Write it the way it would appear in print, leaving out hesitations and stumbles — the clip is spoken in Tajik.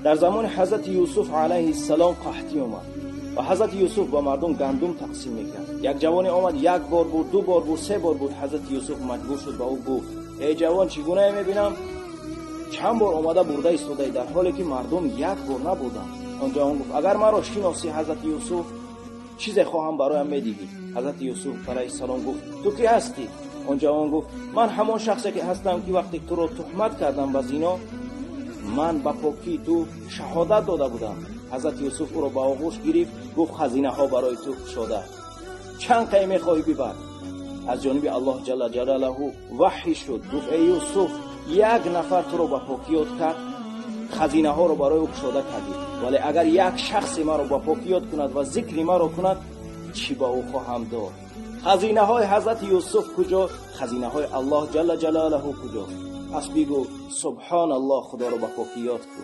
Дар замони ҳазрати Юсуф алайҳиссалом қаҳтӣ омад ва ҳазрати Юсуф ба мардум гандум тақсим мекард. Як ҷавоне омад, як бор буд, ду бор буд, се бор буд. Ҳазрати Юсуф маҷбур шуд, ба ӯ гуфт: «Эй ҷавон, чӣ гунае мебинам, чанд бор омада бурда истодаӣ, дар ҳоле ки мардум як бор набурданд?» Он ҷавон гуфт: «Агар маро шиносӣ, ҳазрати Юсуф, чизе хоҳам бароям медиҳӣ». Ҳазрати Юсуф алайҳиссалом гуфт: «Ту кӣ ҳастӣ?» Он ҷавон гуфт: «Ман ҳамон шахсе ки ҳастам, ки вақте туро туҳмат кардам ба зино, ман ба покии ту шаҳодат дода будам». Ҳазрати Юсуф ӯро ба оғӯш гирифт, гуфт: «Хазинаҳо барои ту кушода, чанд қай мехоҳӣ, бибар». Аз ҷониби Аллоҳ ҷалла ҷалолаҳу ваҳй шуд, гуфт: «Эй Юсуф, як нафар туро ба покӣ ёд кард, хазинаҳоро барои ӯ кушода кардӣ, вале агар як шахсе маро ба покӣ ёд кунад ва зикри маро кунад, чӣ ба ӯ хоҳам дод?» Хазинаҳои ҳазрати Юсуф куҷо, хазинаҳои Аллоҳ ҷалла ҷалолаҳу куҷо? Пас бигӯ: «Субҳоналлоҳ», Худоро ба покӣ ёд кун.